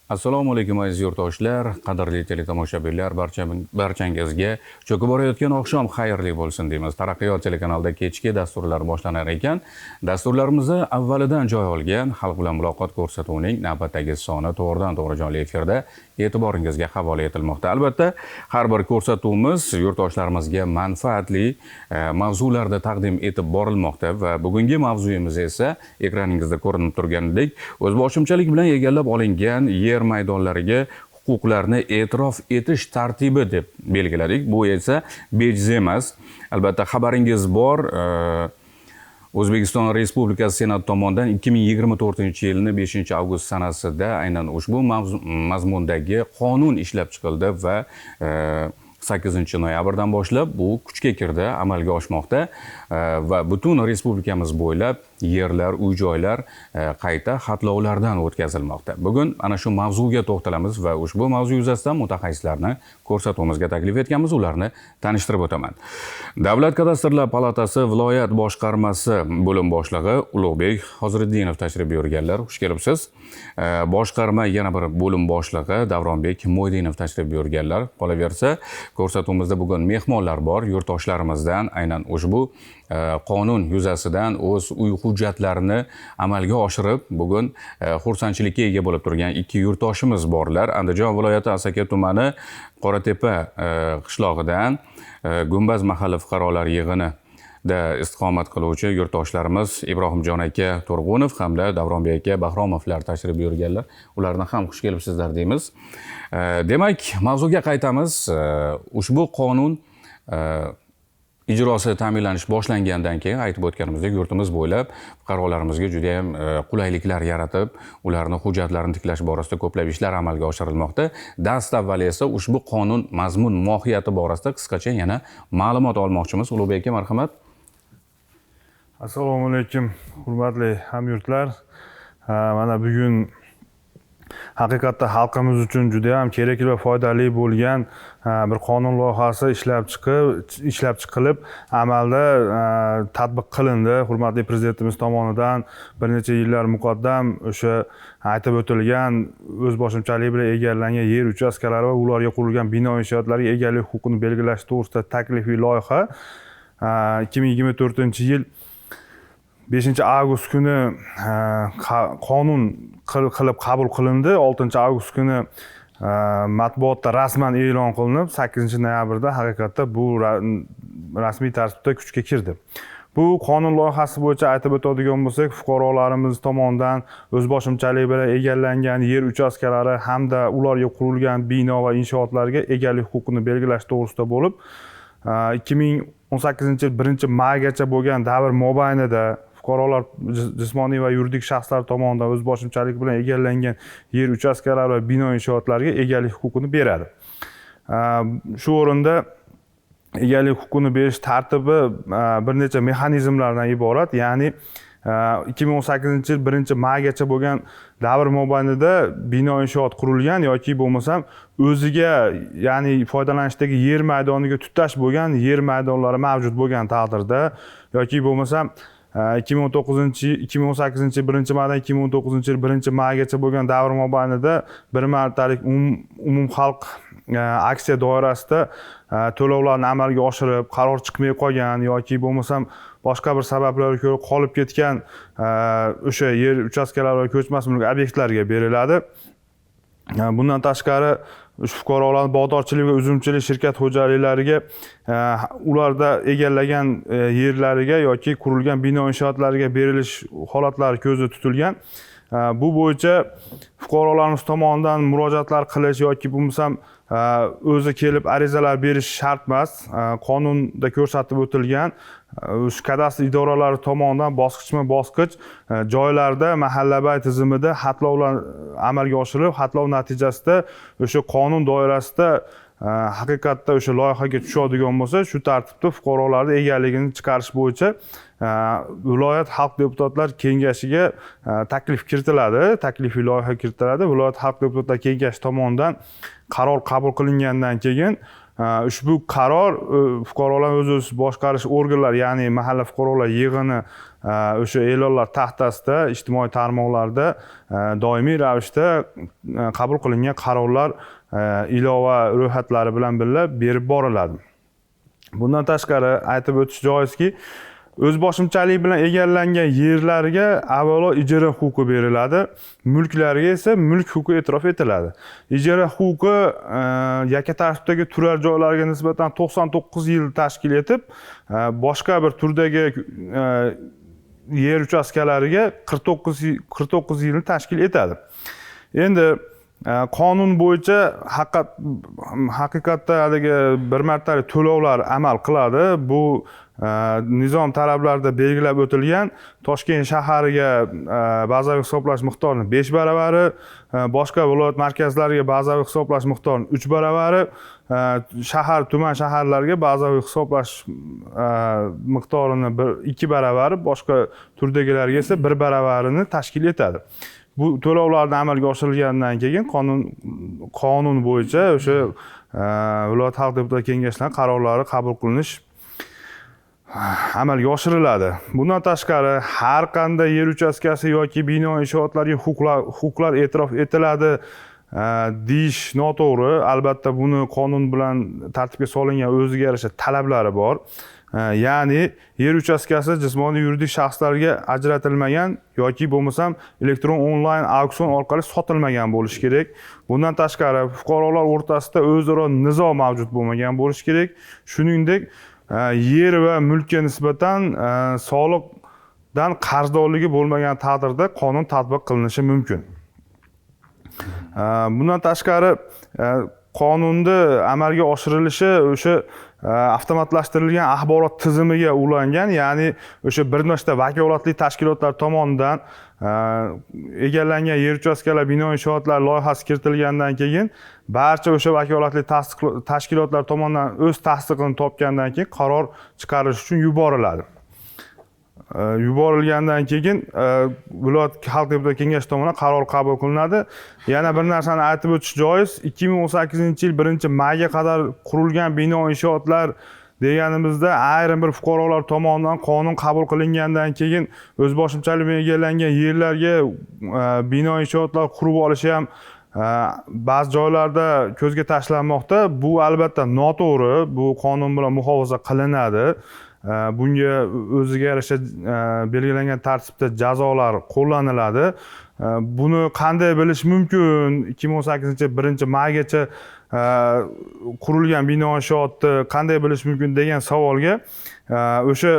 Assalomu alaykum, aziz yurtdoshlar, qadrli teletomoshabinlar, barchangizga cho'kib borayotgan oqshom xayrli bo'lsin deymiz. Taraqqiyot telekanalida kechki dasturlar boshlanar ekan, dasturlarimizda avvalidan joy olgan "Xalq bilan muloqot" ko'rsatuvining navbatdagi soni to'g'ridan to'g'ri jonli efirda e'tiboringizga havola etilmoqda. Albatta, har bir ko'rsatuvimiz yurtdoshlarimizga manfaatli mavzularda taqdim etib borilmoqda va bugungi mavzuyimiz esa ekraningizda ko'rinib turganidek, o'zboshimchalik bilan egallab olingan yer maydonlariga huquqlarni e'tirof etish tartibi deb belgiladik. Bu esa bejiz emas. Albatta, xabaringiz bor, O'zbekiston Respublikasi Senati tomonidan 2024 yilni 5 avgust sanasida aynan ushbu mazmundagi qonun ishlab chiqildi va 8 noyabrdan boshlab bu kuchga kirdi, amalga oshmoqda va butun respublikamiz bo'ylab yerlar, uy joylar qayta xatlovlardan o'tkazilmoqda. Bugun ana shu mavzuga to'xtalamiz va ushbu mavzu yuzasidan mutaxassislarni ko'rsatuvimizga taklif etganmiz, ularni tanishtirib o'taman. Davlat kadastrlar palatasi viloyat boshqarmasi bo'lim boshlig'i Ulug'bek Hoziriddinov tashrif buyurganlar, xush kelibsiz. Boshqarma yana bir bo'lim boshlig'i Davronbek Mo'ydinov tashrif buyurganlar. Qolaversa, ko'rsatuvimizda bugun mehmonlar bor, yurtdoshlarimizdan aynan ushbu qonun yuzasidan o'z uy hujjatlarini amalga oshirib, bugun xursandchilikka ega bo'lib turgan ikki yurtdoshimiz borlar. Andijon viloyati Asaka tumani Qoratepa qishlog'idan Gumbaz mahalla fuqarolar yig'inida istiqomat qiluvchi yurtdoshlarimiz Ibrohimjon aka Turg'unov hamda Davronbek aka Bahromovlar tashrif buyurganlar. Ularni ham xush kelibsizlar deymiz. Demak, mavzuga qaytamiz. Ushbu qonun ijrosi ta'minlanish boshlangandan keyin, aytib o'tganimizdek, yurtimiz bo'ylab fuqarolarimizga juda yam qulayliklar yaratib, ularni hujjatlarini tiklash borasida ko'plab ishlar amalga oshirilmoqda. Dastavval esa ushbu qonun mazmun mohiyati borasida qisqacha yana ma'lumot olmoqchimiz. Ulug'bek aka, marhamat. Assalomu alaykum, hurmatli hamyurtlar. Mana bugun haqiqatda xalqimiz uchun juda ham kerakli va foydali bo'lgan bir qonun loyihasi ishlab chiqilib, amalda tatbiq qilindi. Hurmatli Prezidentimiz tomonidan bir necha yillar muqaddam o'sha aytib o'tilgan o'zboshimchalik bilan egallangan yer uchastkalari va ularga qurilgan bino inshootlarga egalik huquqini belgilash to'g'risida taklifiy loyiha 2024 yil 5 avgust kuni qonun qilib qabul qilindi. 6 avgust kuni matbuotda rasman e'lon qilinib, 8 noyabrda haqiqatda bu rasmiy tartibda kuchga kirdi. Bu qonun loyihasi bo'yicha aytib o'tadigan bo'lsak, fuqarolarimiz tomonidan o'zboshimchalik bilan egallangan yer uchastkalari hamda ularga qurilgan bino va inshootlarga egalik huquqini belgilash to'g'risida bo'lib, 2018 yil 1 maygacha bo'lgan davr mobaynida fuqarolar, jismoniy va yuridik shaxslar tomonidan o'zboshimchalik bilan egallangan yer uchastkalari va bino inshootlarga egalik huquqini beradi. Shu o'rinda egalik huquqini berish tartibi bir necha mexanizmlardan iborat, ya'ni 2018 yil 1 maygacha bo'lgan davr mobaynida bino inshoot qurilgan yoki bo'lmasam o'ziga, ya'ni foydalanishdagi yer maydoniga tutash bo'lgan yer maydonlari mavjud bo'lgan taqdirda yoki bo'lmasam 2019, 2018 yil 1 maydan 2019 yil 1 maygacha bo'lgan davr mobaynida bir martalik umumxalq aksiya doirasida to'lovlarni amalga oshirib, qaror chiqmay qolgan yoki bo'lmasam boshqa bir sabablarga ko'ra qolib ketgan o'sha yer uchastkalari va ko'chmas mulk obyektlariga beriladi. Bundan tashqari, shu fuqarolarni bog'dorchilik va uzumchilik shirkat xo'jaliklariga ularda egallagan yerlariga yoki qurilgan bino inshootlariga berilish holatlari ko'zda tutilgan. Bu bo'yicha fuqarolarimiz tomonidan murojaatlar qilish yoki bo'lmasam o'zi kelib arizalar berish shart emas. Qonunda ko'rsatib o'tilgan shu kadastr idoralari tomonidan bosqichma bosqich joylarda mahallabay tizimida xatlovlar amalga oshirilib, xatlov natijasida o'sha qonun doirasida haqiqatda o'sha loyihaga tushadigan bo'lsa, shu tartibda fuqarolarni egaligini chiqarish bo'yicha viloyat xalq deputatlar kengashiga taklif kiritiladi, taklifiy loyiha kiritiladi. Viloyat xalq deputatlar kengashi tomonidan qaror qabul qilingandan keyin Ushbu qaror fuqarolarni o'z o'zi boshqarish organlari, ya'ni mahalla fuqarolar yig'ini o'sha e'lonlar taxtasida, ijtimoiy tarmoqlarda doimiy ravishda qabul qilingan qarorlar ilova ro'yxatlari bilan birga berib boriladi. Bundan tashqari aytib o'tish joizki, o'zboshimchalik bilan egallangan yerlarga avvalo ijara huquqi beriladi, mulklarga esa mulk huquqi e'tirof etiladi. Ijara huquqi yakka tartibdagi turar joylarga nisbatan 99 yil tashkil etib, boshqa bir turdagi yer uchastkalariga 49 yilni tashkil etadi. Endi qonun bo'yicha haqiqatda haligi bir martalik to'lovlar amal qiladi. Bu nizom talablarida belgilab o'tilgan. Toshkent shahariga bazaviy hisoblash miqdorini 5 baravari, boshqa viloyat markazlariga bazaviy hisoblash miqdorini 3 baravari, shahar, tuman shaharlarga bazaviy hisoblash miqdorini 2 baravari, boshqa turdagilarga esa 1 baravarini tashkil etadi. Bu to'lovlarni amalga oshirilgandan keyin qonun bo'yicha o'sha viloyat xalq deputat kengashlarining qarorlari qabul qilinish amalga oshiriladi. Bundan tashqari har qanday yer uchastkasi yoki bino inshootlarga huquqlar e'tirof etiladi deyish noto'g'ri. Albatta buni qonun bilan tartibga solingan o'ziga yarasha talablari bor. Ya'ni yer uchastkasi jismoniy yuridik shaxslarga ajratilmagan yoki bo'lmasam elektron onlayn auksion orqali sotilmagan bo'lishi kerak. Bundan tashqari fuqarolar o'rtasida o'zaro nizo mavjud bo'lmagan bo'lishi kerak. Shuningdek, yer va mulkka nisbatan soliqdan qarzdorligi bo'lmagan taqdirda qonun tatbiq qilinishi mumkin. Bundan tashqari qonunni amalga oshirilishi o'sha avtomatlashtirilgan axborot tizimiga ulangan, ya'ni o'sha bir nechta vakolatli tashkilotlar tomonidan egallangan yer uchastkalar, bino inshootlar loyihasi kiritilgandan keyin barcha o'sha vakolatli tashkilotlar tomonidan o'z tasdig'ini topgandan keyin qaror chiqarish uchun yuboriladi. Yuborilgandan keyin viloyat xalq deputat kengashi tomonidan qaror qabul qilinadi. Yana bir narsani aytib o'tish joiz, 2018-yil 1-mayga qadar qurilgan bino inshootlar deganimizda ayrim bir fuqarolar tomonidan qonun qabul qilingandan keyin o'zboshimchalik bilan egallangan yerlarga bino inshootlar qurib olishi ham ba'zi joylarda ko'zga tashlanmoqda. Bu albatta noto'g'ri, bu qonun bilan muhofaza qilinadi. Bunga o'ziga yarasha belgilangan tartibda jazolar qo'llaniladi. Buni qanday bilish mumkin? 2018-yil 1-maygacha qurilgan bino inshootni qanday bilish mumkin degan savolga o'sha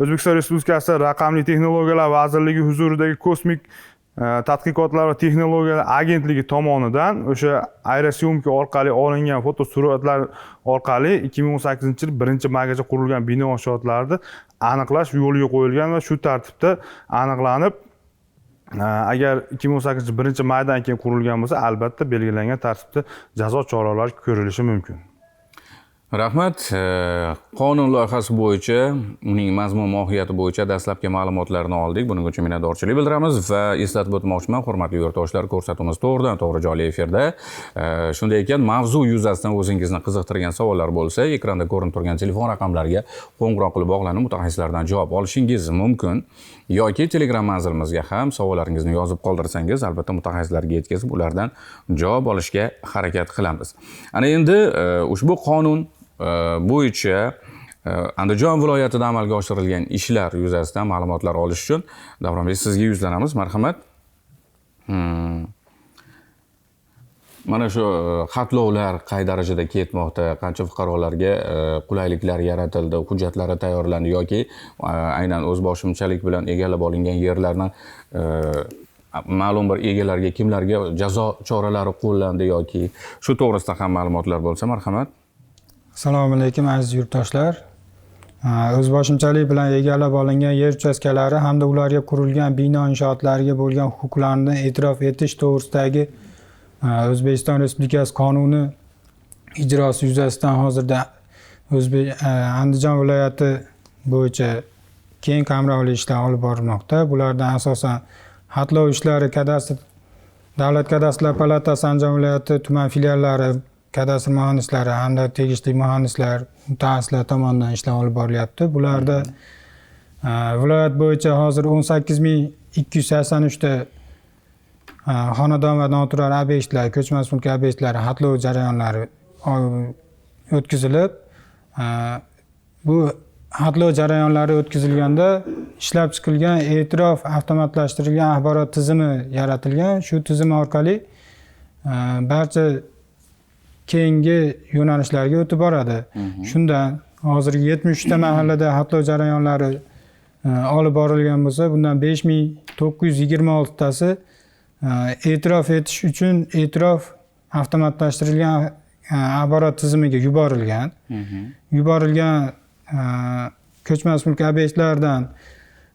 O'zbekiston Respublikasi Raqamli texnologiyalar vazirligi huzuridagi kosmik tadqiqotlar va texnologiyalar agentligi tomonidan o'sha aerosyomka orqali olingan fotosuratlar orqali 2018-yil 1-maygacha qurilgan bino inshootlarni aniqlash yo'lga qo'yilgan va shu tartibda aniqlanib, agar 2018-yil 1-maydan keyin qurilgan bo'lsa, albatta belgilangan tartibda jazo choralari ko'rilishi mumkin. Rahmat. Qonun loyihasi bo'yicha, uning mazmun mohiyati bo'yicha dastlabki ma'lumotlarni oldik. Buning uchun minnatdorchilik bildiramiz va eslatib o'tmoqchiman, hurmatli yurtdoshlar, ko'rsatuvimiz to'g'ridan to'g'ri jonli efirda. Shunday ekan, mavzu yuzasidan o'zingizni qiziqtirgan savollar bo'lsa, ekranda ko'rinib turgan telefon raqamlariga qo'ng'iroq qilib bog'lanib, mutaxassislardan javob olishingiz mumkin yoki Telegram manzilimizga ham savollaringizni yozib qoldirsangiz, albatta mutaxassislarga yetkazib, ulardan javob olishga harakat qilamiz. Ana endi ushbu qonun bo'yicha Andijon viloyatida amalga oshirilgan ishlar yuzasidan ma'lumotlar olish uchun Davronbek sizga yuzlanamiz. Marhamat. Mana shu xatlovlar qay darajada ketmoqda, qancha fuqarolarga qulayliklar yaratildi, hujjatlari tayyorlandi yoki aynan o'zboshimchalik bilan egallab olingan yerlarni ma'lum bir egalarga, kimlarga jazo choralari qo'llandi yoki shu to'g'risida ham ma'lumotlar bo'lsa, marhamat. Assalomu alaykum aziz yurtdoshlar. O'zboshimchalik bilan egallab olingan yer uchastkalari hamda ularga qurilgan bino inshootlariga bo'lgan huquqlarni e'tirof etish to'g'risidagi O'zbekiston Respublikasi qonuni ijrosi yuzasidan hozirda Andijon viloyati bo'yicha keng qamrovli ishlar olib borilmoqda. Bulardan asosan xatlov ishlari Davlat kadastrlar palatasi Andijon viloyati tuman filiallari kadastr muhandislari hamda tegishli muhandislar, mutaxassislar tomonidan ishlar olib borilyapti. Bularda viloyat bo'yicha hozir 18 283 ta xonadon va noturar obyektlar, ko'chmas mulk obyektlari xatlov jarayonlari o'tkazilib, bu xatlov jarayonlari o'tkazilganda ishlab chiqilgan e'tirof avtomatlashtirilgan axborot tizimi yaratilgan. Shu tizim orqali barcha keyingi yo'nalishlarga o'tib boradi. Shundan hozirgi 73 ta mahallada xatlov jarayonlari olib borilgan bo'lsa, bundan 5926 tasi e'tirof etish uchun e'tirof avtomatlashtirilgan axborot tizimiga yuborilgan. Yuborilgan ko'chmas mulk obyektlaridan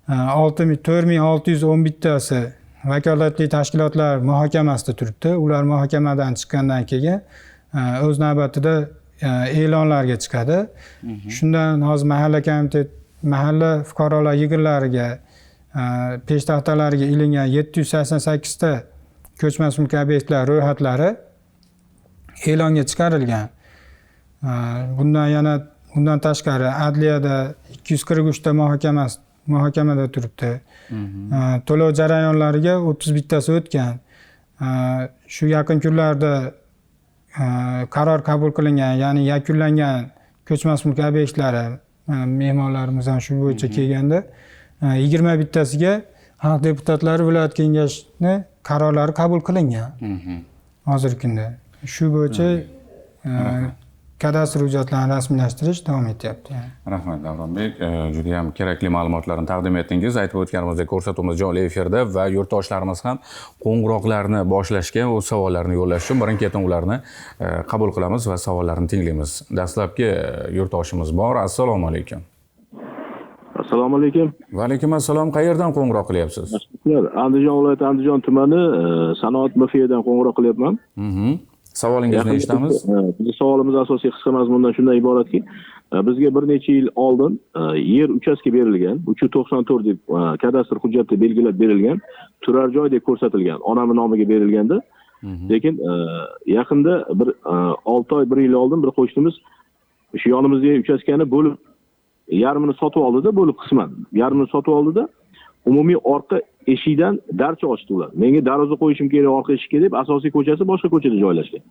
4611 tasi vakolatli tashkilotlar muhokamasida turibdi. Ular muhokamadan chiqqandan keyin o'z navbatida e'lonlarga chiqadi. Shundan hozir mahalla komitet, mahalla fuqarolar yig'inlariga peshtaxtalariga ilingan 788 ta ko'chmas mulk obyektlari ro'yxatlari e'longa chiqarilgan. Bundan yana bundan tashqari adliyada 243 ta muhokamada turibdi. To'lov jarayonlariga 31 tasi o'tgan. Shu yaqin kunlarda qaror qabul qilingan, ya'ni yakunlangan ko'chmas mulk obyektlari, mehmonlarimiz ham shu bo'yicha kelganda, 21 tasiga xalq deputatlari viloyat kengashini qarorlari qabul qilingan. Hozirgi kunda shu bo'yicha kadastr hujjatlarini rasmiylashtirish davom etyapti. Yani. Rahmat, Davronbek, judayam kerakli ma'lumotlarni taqdim etdingiz. Aytib o'tganimizdek, ko'rsatuvimiz jonli efirda va yurtdoshlarimiz ham qo'ng'iroqlarni boshlashga, o'z savollarini yo'llash uchun birin ketin ularni qabul qilamiz va savollarni tinglaymiz. Dastlabki yurtdoshimiz bor. Assalomu alaykum. Assalomu alaykum. Va alaykum assalom. Qayerdan qo'ng'iroq qilyapsiz? Andijon viloyati, Andijon tumani, sanoat MFdan qo'ng'iroq qilyapman. Savolingizni eshitamiz. Bizni savolimiz asosiy qisqa mazmundan shundan iboratki, bizga bir necha yil oldin yer uchastka berilgan, 394 deb kadastr hujjatda belgilab berilgan, turar joy deb ko'rsatilgan, onamni nomiga berilganda. Lekin yaqinda bir 6 oy, bir yil oldin bir qo'shnimiz shu yonimizdagi uchastkani bo'lib, yarmini sotib oldida, bo'lib qisman yarmini sotib oldida, umumiy orqa eshikdan darcha ochdi ular. Menga darvoza qo'yishim kerak orqa eshikka deb, asosiy ko'chasi boshqa ko'chada joylashgan.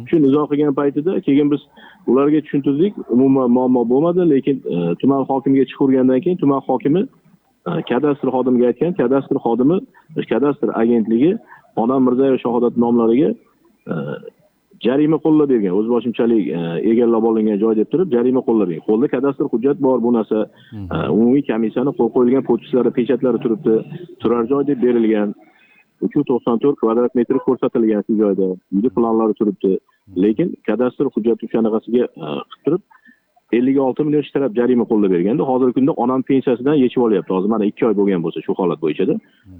Shu nizo qilgan paytida keyin biz ularga tushuntirdik, umuman muammo bo'lmadi, lekin tuman hokimiga chiqavergandan keyin tuman hokimi kadastr xodimiga aytgan, kadastr xodimi, kadastr agentligi Onam Mirzayeva Shahodat nomlariga jarima qo'llab bergan, o'zboshimchalik egallab olingan joy deb turib jarima qo'llab bergan. Qo'lda kadastr hujjat bor, bu narsa umumiy komissiyani qo'l qo'yilgan подпись lari, pechatlari turibdi, turar joy deb berilgan, 394 kvadrat metr ko'rsatilgan shu joyda, uyni planlari turibdi, lekin kadastr hujjati o'shanaqasiga qilib turib 56 million shtraf jarima qo'llab berganda, hozirgi kunda onam pensiyasidan yechib olyapti. Hozir mana 2 oy bo'lgan bo'lsa shu holat bo'yichada.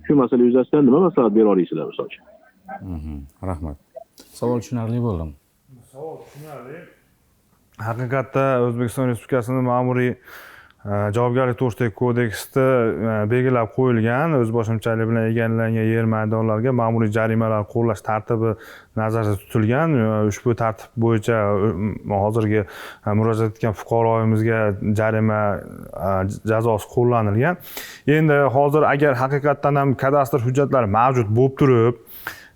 Shu masala yuzasidan nima maslahat bera olasizlar, misol uchun? Rahmat. Savol tushunarli bo'ldimi? Savol tushunarli. Haqiqatda O'zbekiston Respublikasini ma'muriy javobgarlik to'g'risidagi kodeksda belgilab qo'yilgan o'zboshimchalik bilan egallangan yer maydonlariga ma'muriy jarimalar qo'llash tartibi nazarda tutilgan. Ushbu tartib bo'yicha hozirgi murojaat etgan fuqaroyimizga jarima jazosi qo'llanilgan. Endi hozir agar haqiqatdan ham kadastr hujjatlari mavjud bo'lib turib,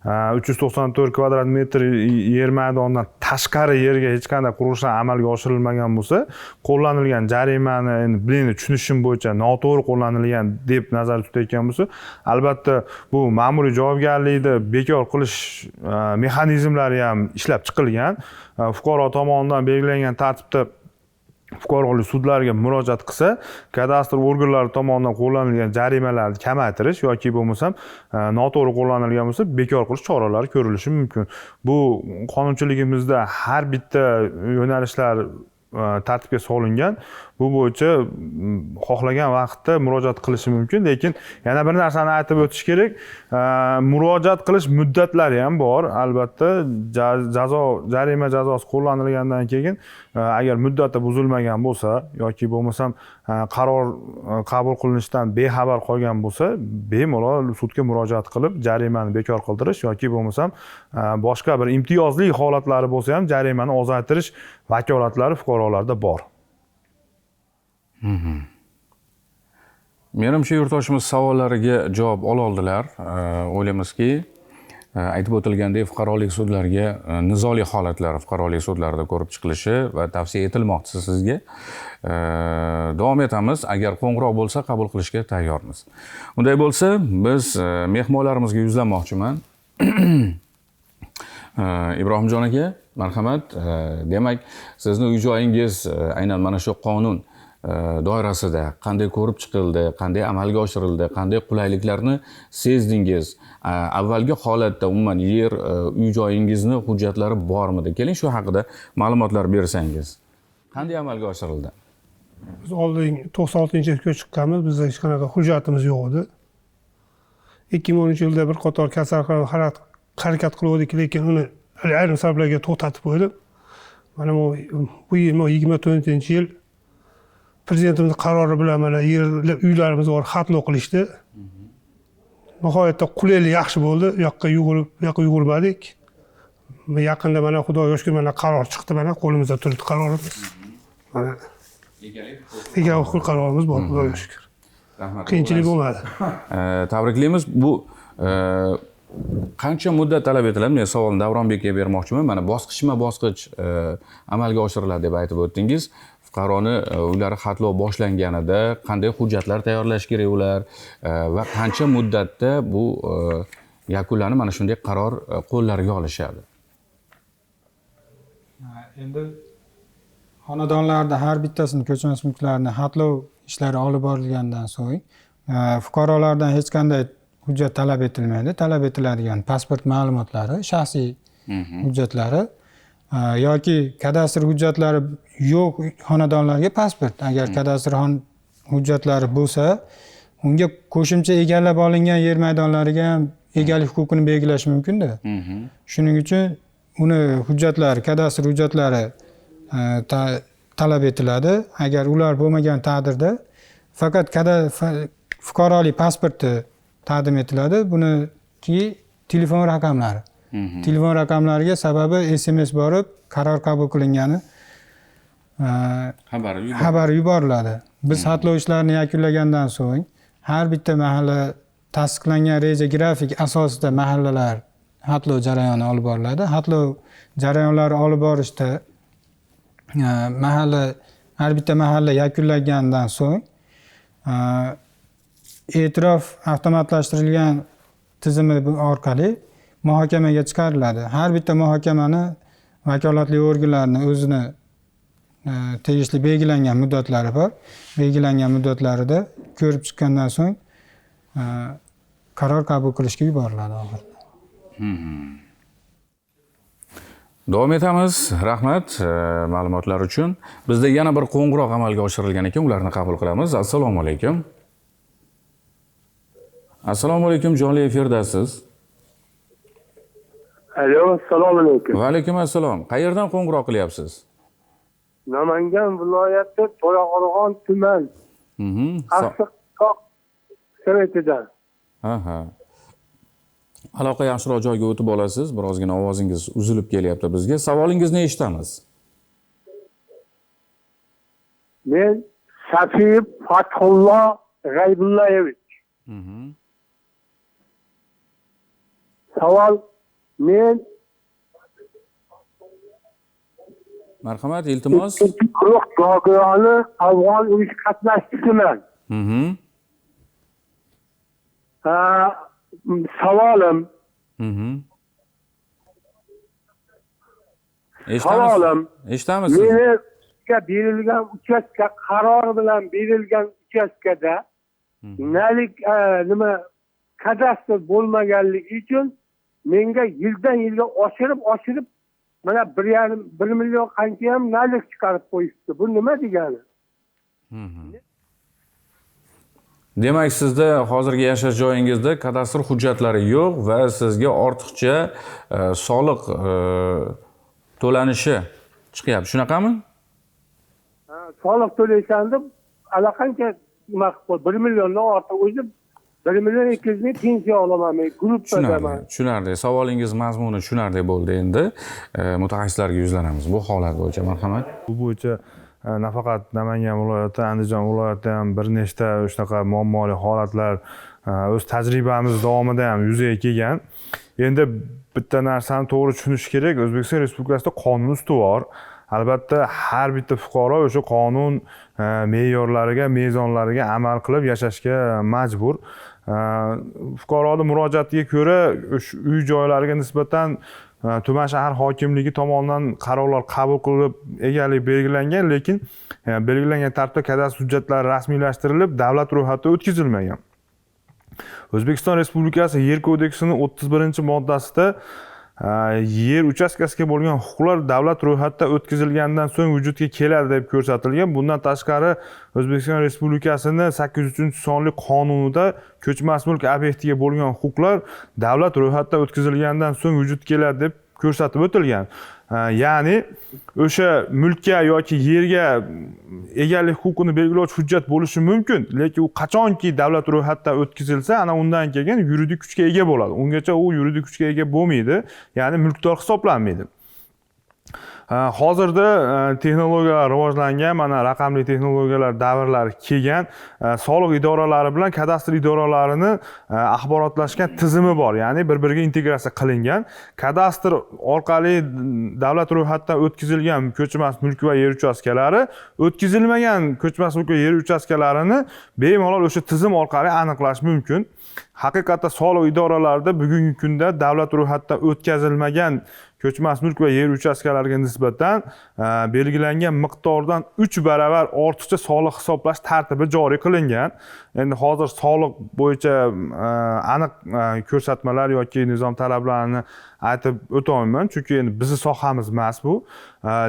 394 kvadrat metr yer maydonidan tashqari yerga hech qanday qurilishlar amalga oshirilmagan bo'lsa, qo'llanilgan jarimani endi biling, tushunishim bo'yicha noto'g'ri qo'llanilgan deb nazarda tutayotgan bo'lsa, albatta bu ma'muriy javobgarlikni bekor qilish mexanizmlari ham ishlab chiqilgan. Fuqaro tomonidan belgilangan tartibda fuqarolik sudlariga murojaat qilsa, kadastr organlari tomonidan qo'llanilgan jarimalarni kamaytirish yoki bo'lmasam noto'g'ri qo'llanilgan bo'lsa, bekor qilish choralari ko'rilishi mumkin. Bu qonunchiligimizda har bitta yo'nalishlar tartibga solingan. Bu bo'yicha xohlagan vaqtda murojaat qilishi mumkin, lekin yana bir narsani aytib o'tish kerak. Murojaat qilish muddatlari ham bor. Albatta, jazo, jarima jazosi qo'llanilgandan keyin agar muddati buzilmagan bo'lsa yoki bo'lmasam qaror qabul qilinishidan bexabar qolgan bo'lsa, bemalol sudga murojaat qilib jarimani bekor qildirish yoki bo'lmasam boshqa bir imtiyozli holatlari bo'lsa ham jarimani ozaytirish vakolatlari fuqarolarda bor. Menimcha, yurtdoshimiz savollariga javob ola oldilar. O'ylaymizki, aytib o'tilgandek, fuqarolik sudlarga nizoli holatlar fuqarolik sudlarida ko'rib chiqilishi va tavsiya etilmoqda sizga. Davom etamiz. Agar qo'ng'iroq bo'lsa, qabul qilishga tayyormiz. Unday bo'lsa, biz mehmonlarimizga yuzlanmoqchiman. Ibrohimjon aka, marhamat. Demak, sizni uy joyingiz aynan mana shu qonun doirasida qanday ko'rib chiqildi, qanday amalga oshirildi, qanday qulayliklarni sezdingiz? Avvalgi holatda umuman yer, uy joyingizni hujjatlari bormidi? Keling, shu haqida ma'lumotlar bersangiz. Qanday amalga oshirildi? Biz oldin 96-yilda ko'chib chiqqanmiz, bizda hech qanaqa hujjatimiz yo'q edi. 2010-yilda bir qator kasalxona harakat qilgandik, lekin uni ayrim sabablarga to'xtatib qo'ydik. Mana bu 24-yil prezidentimiz qarori bilan mana yer uylarimiz bor, xatlov qilishdi. Nihoyatda qulaylik yaxshi bo'ldi. U yoqqa yugurib, bu yoqqa yugurmadik. Yaqinda mana Xudoga shukr mana qaror chiqdi, mana qo'limizda turibdi qarorimiz. Mana egalik huquq qarorimiz bor, Xudoga shukr. Rahmat. Qiyinchilik bo'lmadi. Tabriklaymiz. Bu qancha muddat talab etiladi? Men savolni Davronbekka bermoqchiman. Mana bosqichma-bosqich amalga oshiriladi deb aytib o'tdingiz. Fuqaroni uylari xatlov boshlanganida qanday hujjatlar tayyorlash kerak ular va qancha muddatda bu yakunlanib mana shunday qaror qo'llariga olishadi? Endi xonadonlarda har bittasini ko'chmas mulklarni xatlov ishlari olib borilgandan so'ng fuqarolardan hech qanday hujjat talab etilmaydi. Talab etiladigan pasport ma'lumotlari, shaxsiy hujjatlari yoki kadastr hujjatlari yo'q xonadonlarga pasport. Agar kadastr hujjatlari bo'lsa, unga qo'shimcha egallab olingan yer maydonlariga ham egalik huquqini belgilash mumkin-da. Shuning uchun uni hujjatlari, kadastr hujjatlari talab etiladi. Agar ular bo'lmagan taqdirda faqat fuqarolik pasporti taqdim etiladi. Buniki telefon raqamlari. Telefon raqamlariga sababi SMS borib qaror qabul qilingani xabari yuboriladi. Biz xatlov ishlarini yakunlagandan so'ng har bitta mahalla tasdiqlangan reja grafik asosida mahallalar xatlov jarayoni olib boriladi. Xatlov jarayonlari olib borishda mahalla, har bitta mahalla yakunlangandan so'ng e'tirof avtomatlashtirilgan tizimi orqali muhokamaga chiqariladi. Har bitta muhokamani vakolatli organlarning o'zini tegishli belgilangan muddatlari bor. Belgilangan muddatlarida ko'rib chiqqandan so'ng qaror qabul qilishga yuboriladi oxirida. Davom etamiz. Rahmat ma'lumotlar uchun. Bizda yana bir qo'ng'iroq amalga oshirilgan ekan, ularni qabul qilamiz. Assalomu alaykum. Assalomu alaykum, jonli efirdasiz. Alo, assalomu alaykum. Va alaykum assalom. Qayerdan qo'ng'iroq qilyapsiz? Namangan viloyati To'raqo'rg'on tuman. Qashqatoq savetidan. Aha. Aloqa yaxshiroq joyga o'tib olasiz. Birozgina ovozingiz uzilib kelyapti bizga. Savolingizni eshitamiz. Men Safiyev Fathullo G'aybullayevich. Savol, men Marhamat, iltimos. Guruh nogironi Afg'on urushi qatnashchisiman. Savolim. Savolim. Eshitamiz. Menga berilgan uchastka qaror bilan berilgan uchastkada nalik nima kadastr bo'lmaganligi uchun menga yildan yilga oshirib mana 1,5 million qancha ham nalik chiqarib qo'yishdi. Bu nima degani? Demak, sizda hozirgi yashash joyingizda kadastr hujjatlari yo'q va sizga ortiqcha soliq to'lanishi chiqyapti. Shunaqami? Ha, soliq to'laysan deb allaqancha nima qilib qo'ydi. 1 milliondan ortiq, o'zi 1 million 200 ming pensiya olaman men, gruppadaman. Tushunarli. Savolingiz mazmuni tushunarli bo'ldi endi. Mutaxassislarga yuzlanamiz bu holat bo'yicha, marhamat. Bu bo'yicha nafaqat Namangan viloyati, Andijon viloyatida ham bir nechta shunaqa muammoli holatlar o'z tajribamiz davomida ham yuzaga kelgan. Endi bitta narsani to'g'ri tushunish kerak. O'zbekiston Respublikasida qonun ustuvor. Albatta har bitta fuqaro o'sha qonun me'yorlariga, mezonlariga amal qilib yashashga majbur. Fuqaroni murojaatiga ko'ra o'sha uy joylariga nisbatan tuman shahar hokimligi tomonidan qarorlar qabul qilib egalik belgilangan, lekin belgilangan tartibda kadastr hujjatlari rasmiylashtirilib, davlat ro'yxatiga o'tkazilmagan. O'zbekiston Respublikasi Yer kodeksining 31-moddasida yer uchastkasiga bo'lgan huquqlar davlat ro'yxatidan o'tkazilgandan so'ng vujudga keladi deb ko'rsatilgan. Bundan tashqari O'zbekiston Respublikasining 803-sonli qonunida ko'chmas mulk obyektiga bo'lgan huquqlar davlat ro'yxatidan o'tkazilgandan so'ng vujudga keladi deb ko'rsatib o'tilgan. Ya'ni o'sha mulkka yoki yerga egalik huquqini belgilovchi hujjat bo'lishi mumkin, lekin u qachonki davlat ro'yxatidan o'tkazilsa, ana undan keyin yuridik kuchga ega bo'ladi. Ungacha u yuridik kuchga ega bo'lmaydi, ya'ni mulkdor hisoblanmaydi. Hozirda texnologiyalar rivojlangan, mana raqamli texnologiyalar davrlari kelgan. Soliq idoralari bilan kadastr idoralarini axborotlashgan tizimi bor, ya'ni bir-biriga integratsiya qilingan. Kadastr orqali davlat ro'yxatidan o'tkazilgan ko'chmas mulk va yer uchastkalari, o'tkazilmagan ko'chmas mulk va yer uchastkalarini bemalol o'sha tizim orqali aniqlash mumkin. Haqiqatda soliq idoralarida bugungi kunda davlat ro'yxatidan o'tkazilmagan ko'chmas mulk va yer uchastkalariga nisbatan belgilangan miqdordan 3 baravar ortiqcha soliq hisoblash tartibi joriy qilingan. Endi hozir soliq bo'yicha aniq ko'rsatmalar yoki nizom talablarini aytib o'ta olmayman, chunki endi bizni sohamiz emas bu.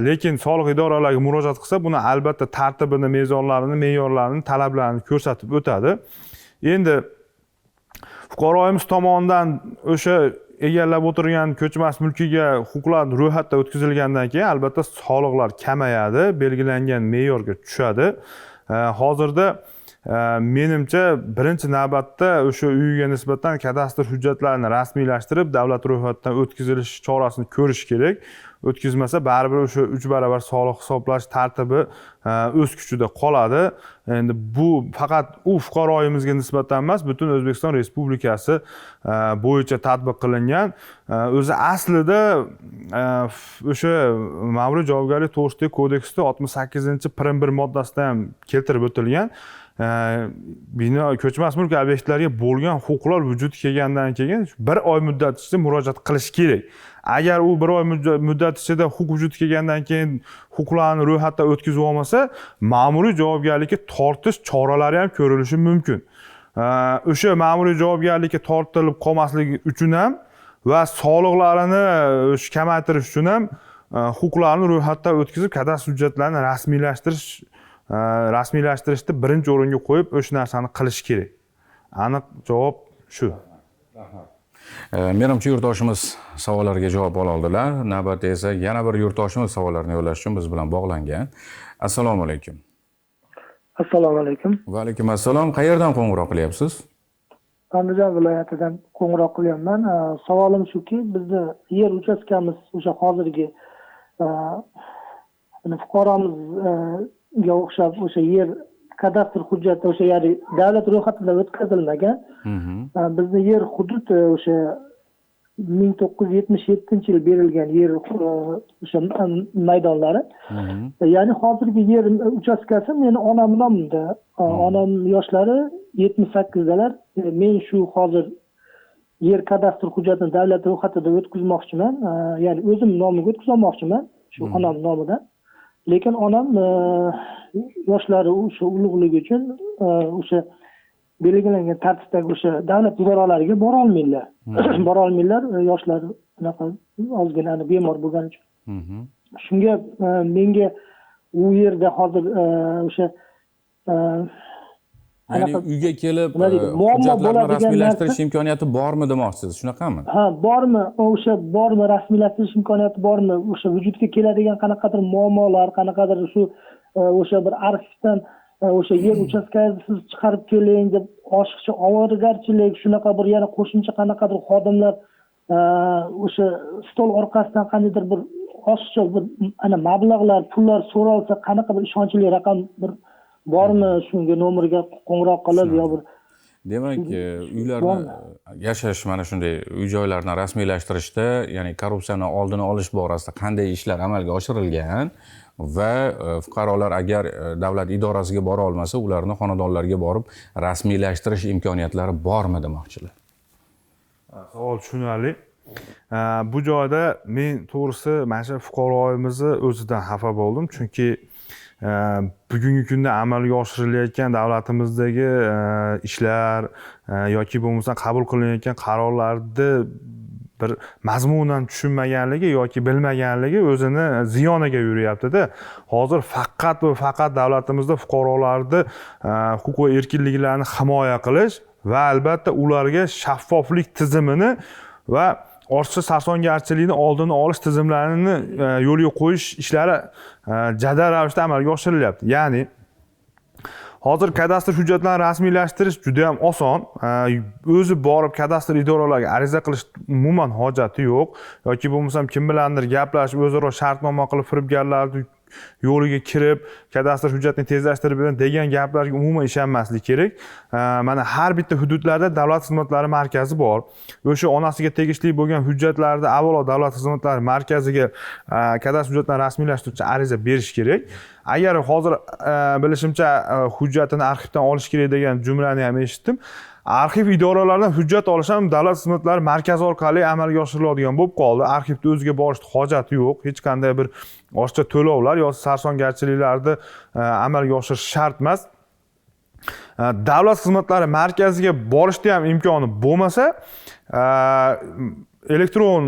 Lekin soliq idoralariga murojaat qilsa, buni albatta tartibini, mezonlarini, me'yorlarini, talablarini ko'rsatib o'tadi. Endi fuqaroimiz tomonidan o'sha egallab o'tirgan ko'chmas mulkiga huquqlar ro'yxatdan o'tkazilgandan keyin albatta soliqlar kamayadi, belgilangan me'yorga tushadi. Hozirda menimcha birinchi navbatda o'sha uyiga nisbatan kadastr hujjatlarini rasmiylashtirib, davlat ro'yxatidan o'tkazilish chorasini ko'rish kerak. O'tkazmasa baribir o'sha 3 baravar soliq hisoblash tartibi o'z kuchida qoladi. Endi bu faqat u fuqaroyimizga nisbatan emas, butun O'zbekiston Respublikasi bo'yicha tatbiq qilingan. O'zi aslida o'sha ma'muriy javobgarlik to'g'risidagi kodeksda 68-1 moddasida ham keltirib o'tilgan. Bino ko'chmas mulk obyektlariga bo'lgan huquqlar vujudga kelgandan keyin 1 oy muddat ichida murojaat qilish kerak. Agar u 1 oy muddat ichida huquq vujudga kelgandan keyin huquqlarni ro'yxatdan o'tkazib olmasa, ma'muriy javobgarlikka tortish choralari ham ko'rilishi mumkin. O'sha ma'muriy javobgarlikka tortilib qolmasligi uchun ham va soliqlarini o'sha kamaytirish uchun ham huquqlarni ro'yxatdan o'tkazib, kadastr hujjatlarini rasmiylashtirishni birinchi o'ringa qo'yib o'sha narsani qilish kerak. Aniq javob shu. Menimcha yurtdoshimiz savollarga javob ola oldilar. Navbatda esa yana bir yurtdoshimiz savollarni yo'llash uchun biz bilan bog'langan. Assalomu alaykum. Assalomu alaykum. Va alaykum assalom. Qayerdan qo'ng'iroq qilyapsiz? Andijon viloyatidan qo'ng'iroq qilyapman. Savolim shuki, bizni yer uchastkamiz o'sha hozirgi fuqaromizga o'xshab o'sha yer kadastr hujjati o'sha ya'ni davlat ro'yxatidan o'tkazilmagan. Bizni yer hudud o'sha 1977-yil berilgan yer o'sha maydonlari. Ya'ni hozirgi yer uchastkasi meni onam nomida. Onam yoshlari 78dalar. Men shu hozir yer kadastr hujjatini davlat ro'yxatidan o'tkazmoqchiman. Ya'ni o'zim nomiga o'tkazmoqchiman shu onam nomidan. Lekin onam yoshlari o'sha ulug'ligi uchun o'sha belgilangan tartibdagi o'sha davlat idoralariga bora olmaydilar. Bora olmaydilar, yoshlar unaqa ozgina bemor bo'lgani uchun. Shunga menga u yerda hozir o'sha Ya'ni uyga kelib hujjatlarni rasmiylashtirish imkoniyati bormi demoqchisiz, shunaqami? Ha, bormi? O'sha bormi, rasmiylashtirish imkoniyati bormi? O'sha vujudga keladigan qanaqadir muammolar, qanaqadir shu o'sha bir arxivdan o'sha yer uchastkasini siz chiqarib keling deb oshiqcha ovoragarchilik, shunaqa bir yana qo'shimcha qanaqadir xodimlar o'sha stol orqasidan qandaydir bir oshiqcha bir ana mablag'lar, pullar so'ralsa qanaqa bir ishonchli raqam bir bormi, shunga nomerga qo'ng'iroq qilib yo bir Demak, uylarni yashash mana shunday uy joylarni rasmiylashtirishda, ya'ni korrupsiyani oldini olish borasida qanday ishlar amalga oshirilgan va fuqarolar agar davlat idorasiga bora olmasa, ularni xonadonlarga borib rasmiylashtirish imkoniyatlari bormi demoqchilar. Savol tushunarli. Bu joyda men to'g'risi mana shu fuqaroimizni o'zidan xafa bo'ldim, chunki bugungi kunda amalga oshirilayotgan davlatimizdagi ishlar yoki bo'lmasa qabul qilinayotgan qarorlarni bir mazmunan tushunmaganligi yoki bilmaganligi o'zini ziyoniga yuryapti-da. Hozir faqat va faqat davlatimizda fuqarolarni huquq va erkinliklarini himoya qilish va albatta ularga shaffoflik tizimini va ortiqcha sarsongarchilikni oldini olish tizimlarini yo'lga qo'yish ishlari jadal ravishda amalga oshirilyapti. Ya'ni hozir kadastr hujjatlarini rasmiylashtirish juda ham oson. O'zi borib kadastr idoralariga ariza qilish umuman hojati yo'q yoki bo'lmasam kim bilandir gaplashib o'zaro shartnoma qilib firibgarlarni yo'liga kirib kadastr hujjatini tezlashtirib beraman degan gaplarga umuman ishonmaslik kerak. Mana har bitta hududlarda davlat xizmatlari markazi bor. O'sha onasiga tegishli bo'lgan hujjatlarni avvalo davlat xizmatlari markaziga kadastr hujjatlarini rasmiylashtiruvchi ariza berish kerak. Agar hozir bilishimcha hujjatini arxivdan olish kerak degan jumlani ham eshitdim. Arxiv idoralaridan hujjat olish ham davlat xizmatlari markazi orqali amalga oshiriladigan bo'lib qoldi. Arxivda o'ziga borishni hojati yo'q. Hech qanday bir ortiqcha to'lovlar yoki sarsongarchiliklarni amalga oshirish shart emas. Davlat xizmatlari markaziga borishda ham imkoni bo'lmasa, elektron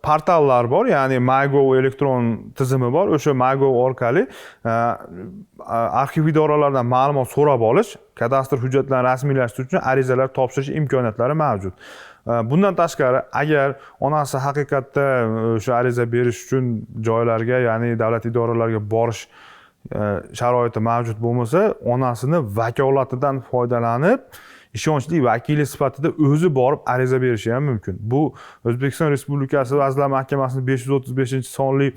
portallar bor, ya'ni MyGov elektron tizimi bor. O'sha MyGov orqali arxiv idoralaridan ma'lumot so'rab olish, kadastr hujjatlarini rasmiylashtirish uchun arizalar topshirish imkoniyatlari mavjud. Bundan tashqari, agar onasi haqiqatda o'sha ariza berish uchun joylarga, ya'ni davlat idoralariga borish sharoiti mavjud bo'lmasa, onasini vakolatidan foydalanib ishonchli vakili sifatida o'zi borib ariza berishi ham mumkin. Bu O'zbekiston Respublikasi Vazirlar Mahkamasining 535-sonli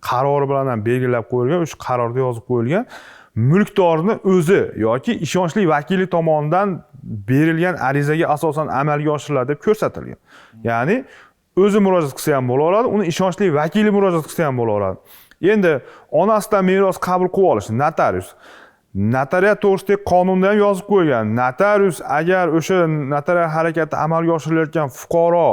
qarori bilan ham belgilab qo'yilgan, o'sha qarorda yozib qo'yilgan. Mulkdorni o'zi yoki ishonchli vakili tomonidan berilgan arizaga asosan amalga oshiriladi deb ko'rsatilgan. Ya'ni o'zi murojaat qilsa ham bo'laveradi, uni ishonchli vakili murojaat qilsa ham bo'laveradi. Endi onasidan meros qabul qilib olish notarius. Notariat to'g'risidagi qonunda ham yozib qo'yilgan. Notarius agar o'sha notarial harakatni amalga oshirilayotgan fuqaro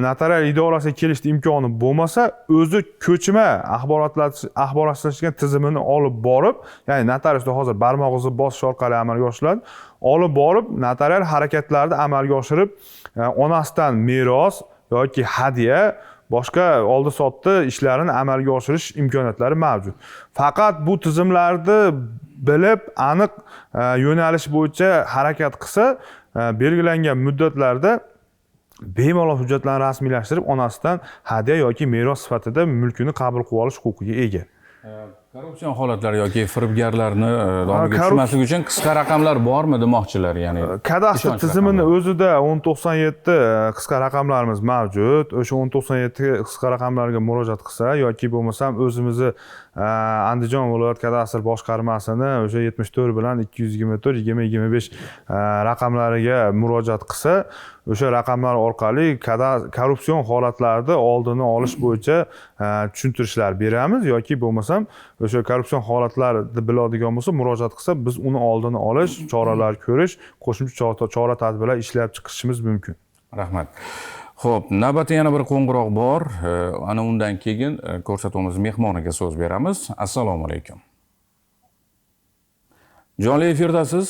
notarial idorasiga kelishni imkoni bo'lmasa, o'zi ko'chma axborotlashgan tizimini olib borib, ya'ni notariusda hozir barmoq izi bosish orqali amalga oshiriladi, olib borib notarial harakatlarni amalga oshirib, onasidan meros yoki hadya boshqa oldi-sotdi ishlarini amalga oshirish imkoniyatlari mavjud. Faqat bu tizimlarni bilib, aniq yo'nalish bo'yicha harakat qilsa, belgilangan muddatlarda bemalol hujjatlarni rasmiylashtirib, onasidan hadya yoki meros sifatida mulkini qabul qilib olish huquqiga ega. Korrupsion holatlar yoki firibgarlarni domiga tushmaslik uchun qisqa raqamlar bormi demoqchilar, ya'ni kadastr tizimini o'zida 1097 qisqa raqamlarimiz mavjud. O'sha 1097 qisqa raqamlarga murojaat qilsa yoki bo'lmasam o'zimizni Andijon viloyat kadastr boshqarmasini o'sha 74 bilan 224 20 25 raqamlariga murojaat qilsa, o'sha raqamlar orqali korrupsion holatlarni oldini olish bo'yicha tushuntirishlar beramiz yoki bo'lmasam o'sha korrupsion holatlarni biladigan bo'lsa murojaat qilsa, biz uni oldini olish, choralar ko'rish, qo'shimcha chora tadbirlar ishlab chiqishimiz mumkin. Rahmat. Xo'p, navbatda yana bir qo'ng'iroq bor. Ana undan keyin ko'rsatuvimiz mehmoniga so'z beramiz. Assalomu alaykum. Jonli efirdasiz.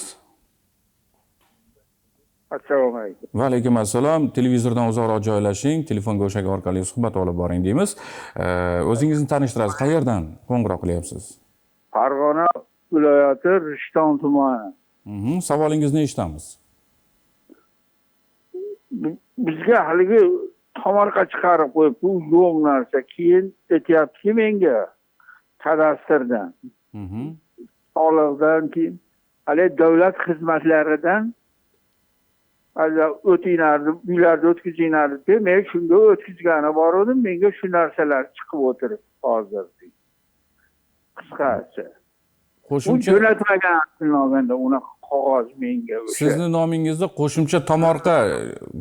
Assalomu alaykum. Va alaykum assalom. Televizordan uzoqroq joylashing, telefon go'shagi orqali suhbat olib boring deymiz. O'zingizni tanishtirasiz, qayerdan qo'ng'iroq qilyapsiz? Farg'ona viloyati, Rishton tumani. Savolingizni eshitamiz. Bizga haligi tomorqa chiqarib qo'yib, bu yo'q narsa. Keyin aytyaptiki menga kadastrdan, soliqdan keyin hali davlat xizmatlaridan o'tinglar, uylarda o'tkazinglar deb, men shunga o'tkazgani bordim, menga shu narsalar chiqib o'tiribdi hozir. Qisqasi. Qo'shimcha jo'natmagan olganda unaqa qog'oz menga o'sha. Sizni nomingizda qo'shimcha tomorqa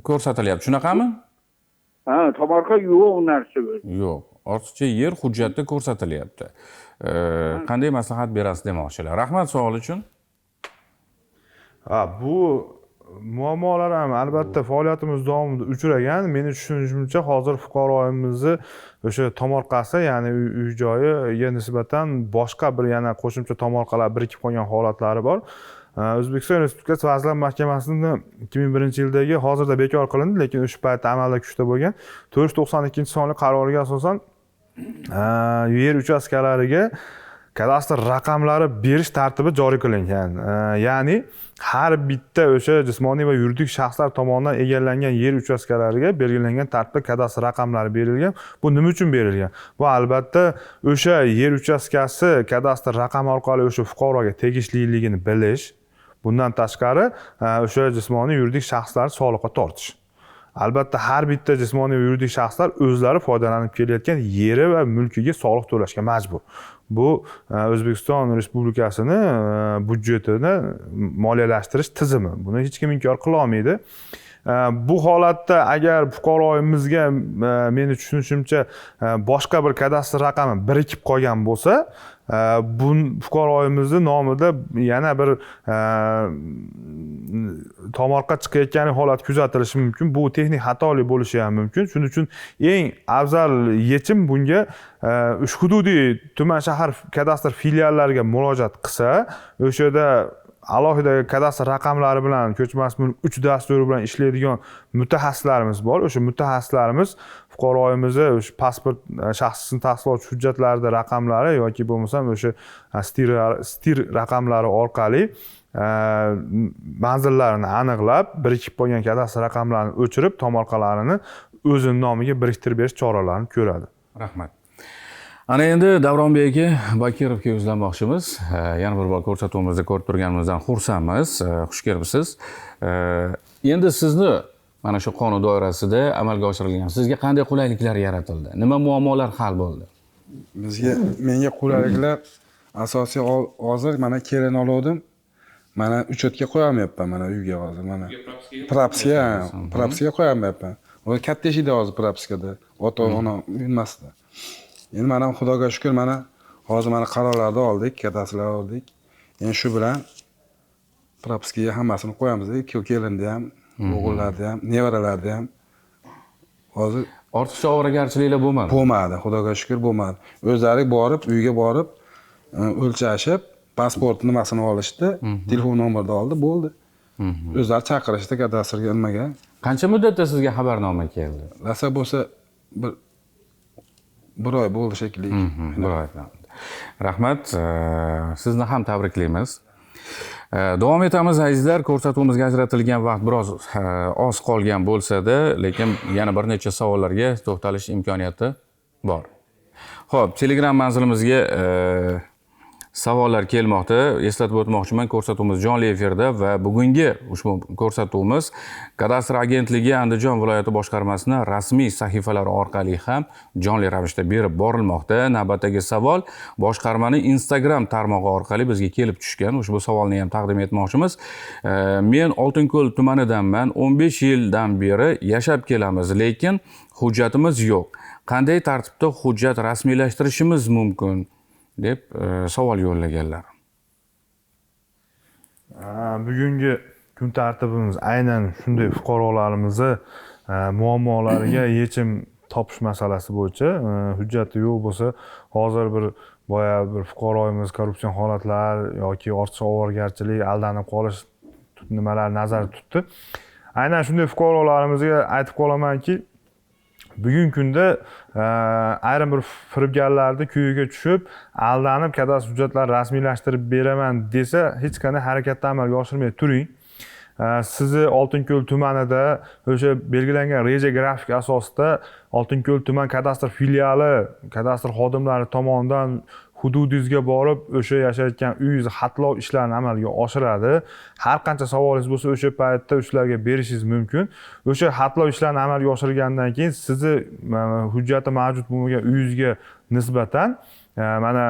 ko'rsatilyapti, shunaqami? Ha, tomorqa yo'q narsa o'zi. Yo'q, ortiqcha yer hujjatda ko'rsatilyapti. Qanday maslahat berasiz demoqchilar. Rahmat savol uchun. Ha, bu muammolar ham albatta faoliyatimiz davomida uchragan. Meni tushunishimcha hozir fuqaroimizni o'sha tomorqasi, ya'ni uy joyiga nisbatan boshqa bir yana qo'shimcha tomorqalar birikib qolgan holatlari bor. O'zbekiston Respublikasi Vazirlar Mahkamasining 2001-yildagi, hozirda bekor qilindi, lekin o'sha paytda amalda kuchda bo'lgan 492-sonli qaroriga asosan yer uchastkalariga kadastr raqamlari berish tartibi joriy qilingan. Ya'ni har bitta o'sha jismoniy va yuridik shaxslar tomonidan egallangan yer uchastkalariga belgilangan tartibda kadastr raqamlari berilgan. Bu nima uchun berilgan? Bu albatta o'sha yer uchastkasi kadastr raqami orqali o'sha fuqaroga tegishliligini bilish, bundan tashqari o'sha jismoniy yuridik shaxslarni soliqqa tortish. Albatta har bitta jismoniy va yuridik shaxslar o'zlari foydalanib kelayotgan yeri va mulkiga soliq to'lashga majbur. Bu O'zbekiston Respublikasini byudjetini moliyalashtirish tizimi. Buni hech kim inkor qila olmaydi. Bu holatda agar fuqaroimizga meni tushunishimcha boshqa bir kadastr raqami birikib qolgan bo'lsa, bu fuqaroimizni nomida yana bir tomorqa chiqayotgan holat kuzatilishi mumkin. Bu texnik xatolik bo'lishi ham mumkin. Shuning uchun eng afzal yechim bunga hududiy tuman shahar kadastr filiallariga murojaat qilsa, o'sha yerda alohida kadastr raqamlari bilan ko'chmas mulk 3 dasturi bilan ishlaydigan mutaxassislarimiz bor. O'sha mutaxassislarimiz fuqaroimizni o'sha pasport, shaxsini tasdiqlovchi hujjatlarida raqamlari yoki bo'lmasam o'sha STIR raqamlari orqali manzillarini aniqlab, birikib qolgan kadastr raqamlarini o'chirib, tomorqalarini o'zini nomiga biriktirib berish choralarini ko'radi. Rahmat. Ana endi Davronbek aka Bakirovga yuzlanmoqchimiz. Yana bir bor ko'rsatuvimizda ko'rib turganimizdan xursandmiz. Xush kelibsiz. Endi sizni mana shu qonun doirasida amalga oshirilgan sizga qanday qulayliklar yaratildi? Nima muammolar hal bo'ldi? Bizga, menga qulayliklar asosiy hozir mana kelin oldim. Mana uchotga qo'yolmayapman, mana uyga hozir mana. Propiska qo'yolmayapman. Hozir katta eshikda hozir propiskada, ota-ona bilmasdi. Endi mana Xudoga shukr, mana hozir mana qarorlarni oldik, kadastrlar oldik. Endi shu bilan propiskaga hammasini qo'yamiz. Kelinni ham, o'g'illarni ham, nevaralarni ham. Hozir ortiqcha ovoragarchiliklar bo'lmadi. Bo'lmadi, Xudoga shukr bo'lmadi. O'zlari borib, uyga borib, o'lchashib, pasport nimasini olishdi, telefon nomerini oldi, bo'ldi. O'zlari chaqirishdi kadastrga nimaga. Qancha muddatda sizga xabarnoma keldi? Rosa bo'lsa bir oy bo'ldi shekilli. Bir oy. Rahmat. Sizni ham tabriklaymiz. Davom etamiz azizlar. Ko'rsatuvimizga ajratilgan vaqt biroz oz qolgan bo'lsa-da, lekin yana bir necha savollarga to'xtalish imkoniyati bor. Xo'p, Telegram manzilimizga savollar kelmoqda. Eslatib o'tmoqchiman, ko'rsatuvimiz jonli efirda va bugungi ushbu ko'rsatuvimiz Kadastr agentligi Andijon viloyati boshqarmasining rasmiy sahifalari orqali ham jonli ravishda berib borilmoqda. Navbatdagi savol boshqarmaning Instagram tarmog'i orqali bizga kelib tushgan. Ushbu savolni ham taqdim etmoqchimiz. Men Oltinko'l tumanidanman. 15 yildan beri yashab kelamiz, lekin hujjatimiz yo'q. Qanday tartibda hujjat rasmiylashtirishimiz mumkin deb savol yo'llaganlar. Bugungi kun tartibimiz aynan shunday fuqarolarimizni muammolariga yechim topish masalasi bo'yicha hujjati yo'q bo'lsa, hozir bir boya bir fuqaroimiz korrupsion holatlar yoki ortiqcha ovoragarchilik, aldanib qolish nimalar nazarda tutdi. Aynan shunday fuqarolarimizga aytib qolamanki, Bugungi kunda ayrim bir firibgarlarni kuyiga tushib, aldanib kadastr hujjatlarini rasmiylashtirib beraman desa, hech qanday harakatni amalga oshirmay turing. Sizni Oltinko'l tumanida o'sha belgilangan reja grafik asosida Oltinko'l tuman kadastr filiali kadastr xodimlari tomonidan hududingizga borib, o'sha yashayotgan uyingizni xatlov ishlarini amalga oshiradi. Har qancha savolingiz bo'lsa, o'sha paytda o'shalarga berishingiz mumkin. O'sha xatlov ishlarini amalga oshirgandan keyin sizni hujjati mavjud bo'lmagan uyingizga nisbatan mana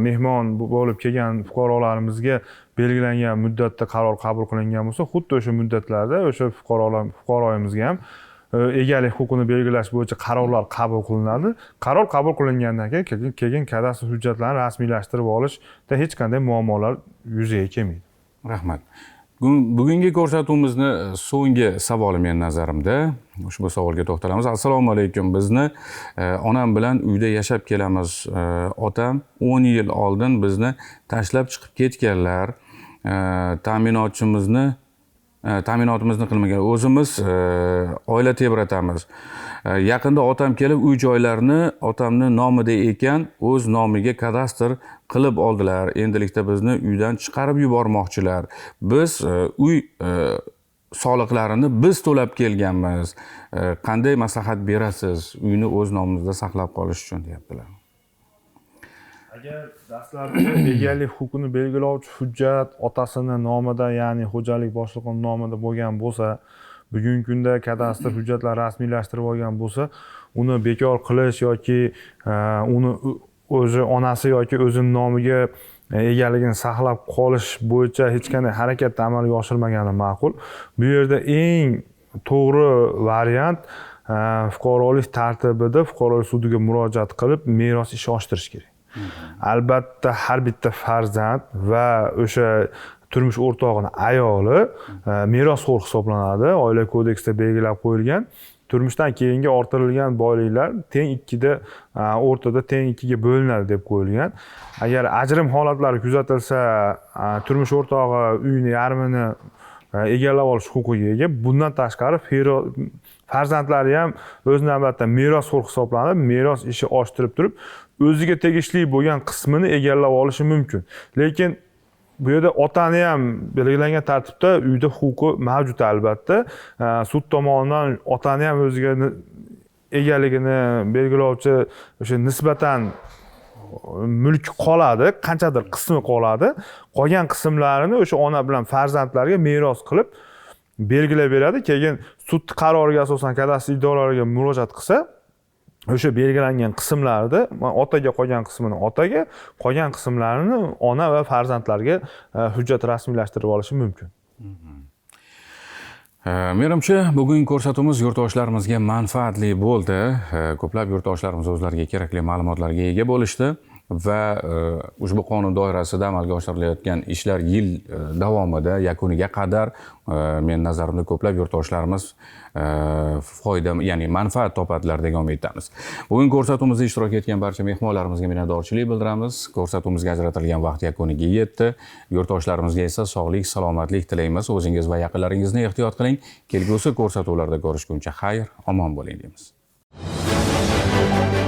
mehmon bo'lib kelgan fuqarolarimizga belgilangan muddatda qaror qabul qilingan bo'lsa, xuddi o'sha muddatlarda o'sha fuqaroyimizga ham egalik huquqini belgilash bo'yicha qarorlar qabul qilinadi. Qaror qabul qilingandan keyin kadastr hujjatlarini rasmiylashtirib olishda hech qanday muammolar yuzaga kelmaydi. Rahmat. Bugungi ko'rsatuvimizni so'nggi savoli men nazarimda. Ushbu savolga to'xtalamiz. Assalomu alaykum. Bizni onam bilan uyda yashab kelamiz. Otam 10 yil oldin bizni tashlab chiqib ketganlar. Ta'minotimizni qilmagan. O'zimiz oila tebratamiz. Yaqinda otam kelib uy joylarini otamni nomida ekan, o'z nomiga kadastr qilib oldilar. Endilikda bizni uydan chiqarib yubormoqchilar. Biz uy soliqlarini biz to'lab kelganmiz. Qanday maslahat berasiz uyni o'z nomimizda saqlab qolish uchun, deyaptilar. Agar dastlabki egalik huquqini belgilovchi hujjat otasini nomida, ya'ni xo'jalik boshlig'ining nomida bo'lgan bo'lsa, bugungi kunda kadastr hujjatlar rasmiylashtirib olgan bo'lsa, uni bekor qilish yoki uni o'zi onasi yoki o'zining nomiga egaligini saqlab qolish bo'yicha hech qanday harakatni amalga oshirmagani ma'qul. Bu yerda eng to'g'ri variant fuqarolik tartibida fuqarolik sudiga murojaat qilib meros ishi ochtirish kerak. Albatta har bitta farzand va o'sha turmush o'rtog'ini ayoli merosxo'r hisoblanadi. Oila kodeksida belgilab qo'yilgan. Turmushdan keyingi orttirilgan boyliklar teng ikkida, o'rtada teng ikkiga bo'linadi deb qo'yilgan. Agar ajrim holatlari kuzatilsa, turmush o'rtog'i uyni yarmini egallab olish huquqiga ega. Bundan tashqari farzandlari ham o'z navbatida merosxo'r hisoblanib, meros ishi ochtirib turib, o'ziga tegishli bo'lgan qismini egallab olishi mumkin. Lekin bu yerda otani ham belgilangan tartibda uyda huquqi mavjud albatta. Sud tomonidan otani ham o'ziga egaligini belgilovchi o'sha nisbatan mulk qoladi, qanchadir qismi qoladi. Qolgan qismlarini o'sha ona bilan farzandlarga meros qilib belgilab beradi. Keyin sud qaroriga asosan kadastr idoralariga murojaat qilsa, o'sha belgilangan qismlarni otaga qolgan qismini otaga, qolgan qismlarini ona va farzandlarga hujjat rasmiylashtirib olishi mumkin. Menimcha, bugungi ko'rsatuvimiz yurtdoshlarimizga manfaatli bo'ldi. Ko'plab yurtdoshlarimiz o'zlariga kerakli ma'lumotlarga ega bo'lishdi va ushbu qonun doirasida amalga oshirilayotgan ishlar yil davomida yakuniga qadar men nazarimda ko'plab yurtdoshlarimiz foyda, ya'ni manfaat topadilar degan umiddamiz. Bugun ko'rsatuvimizda ishtirok etgan barcha mehmonlarimizga minnatdorchilik bildiramiz. Ko'rsatuvimizga ajratilgan vaqt yakuniga yetdi. Yurtdoshlarimizga esa sog'lik, salomatlik tilaymiz. O'zingiz va yaqinlaringizni ehtiyot qiling. Kelgusi ko'rsatuvlarda ko'rishguncha xayr, omon bo'ling deymiz.